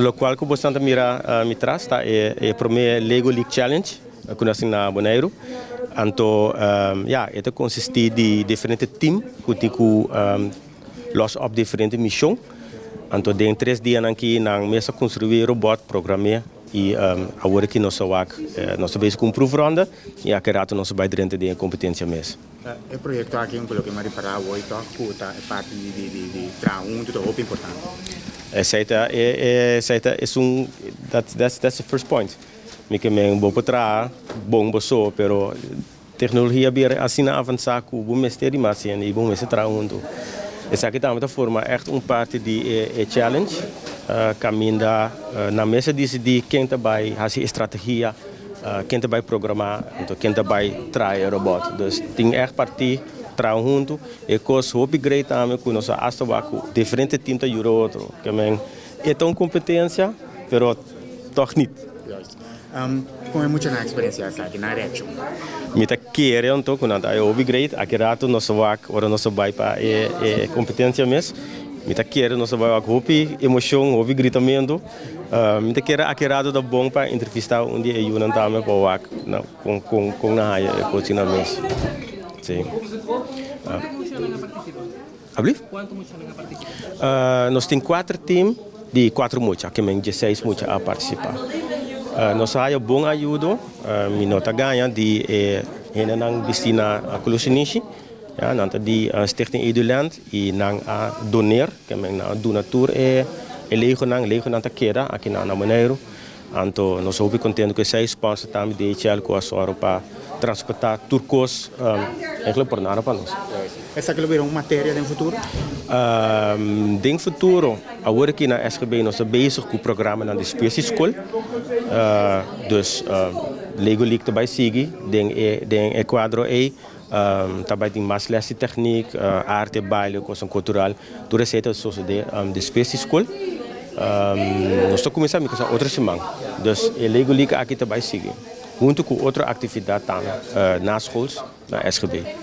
Lokual ku bo ta mira mi tras ta e promé Lego League Challenge ku nos na Boneiru. Anto, ja, e ta konsistí di diferente team ku tin ku los op diferente mishon. Anto, den 3 dia aki nan mes a konstruí robot, programá i awor ku nos wak, nos ta bezig ku un proefronde i aki ratu nos ta bai den e kompetensia mes. E proyekto aki, un ku mi a ripará awe, ku ta parti di traha huntu, ta hopi importante. Esei ta is un that's the first point. Mi ke men bo por traha bon bo so, pero teknologia a bira asina avansá ku bo mester di mas i bo mester traha huntu. Esaki tambe ta forma echt un parti di e challenge. Kaminda nan mes a disidí ken ta bai hasi strategia, ken ta bai programá, anto ken ta bai traha robot. Dus tin echt parti traha huntu. E kos hopi great tambe ku nos hasta ku diferente team ta yuda otro. Ke men e ta un kompetensia, pero toch niet. Juist. Kon e muchanan a eksperensiá esaki na reakshon? Mi ta kere anto ku nan ta hopi great. Aki ratu nos wak ora nos bai pa e kompetensia mes. Mi ta kere nos bai wak hopi emoshon, hopi gritamentu. Mi ta kere aki ratu ta bon pa entrevistá un di e yunan tambe pa wak na kon nan a haya e kos na mes. Si. Alsjeblieft? Kuantu mucha a partisipá? Nos tin kuater team di kuater mucha, ke men 16 mucha a partisipá. Nos a haya bon ayudo, mi no ta gaña, di hendenan bistí na koló shinishi, ja, nan ta di Stichting Eduland i nan a doneer, ke men nan a duna tur e Legonan, Legonan ta keda aki na Boneiru. Anto nos hopi kontentu ku esei sponsor tambe, DHL, ku a sòru pa transportá tur kos, eigenlijk por nada pa nos. Esaki lo bira un materia den futuro? Den futuro, awor aki na SGB nos ta bezig ku programa na despues di skol. Dus Lego League ta bai sigui den e kuadro ei. Tambe tin mas les di teknik, arte, baile, kos kultural. Tur esei ta sosodé despues di skol. Nos ta kuminsá otro siman. Dus e Lego League aki ta bai sigui huntu ku otro aktividat tambe na skol, na SGB.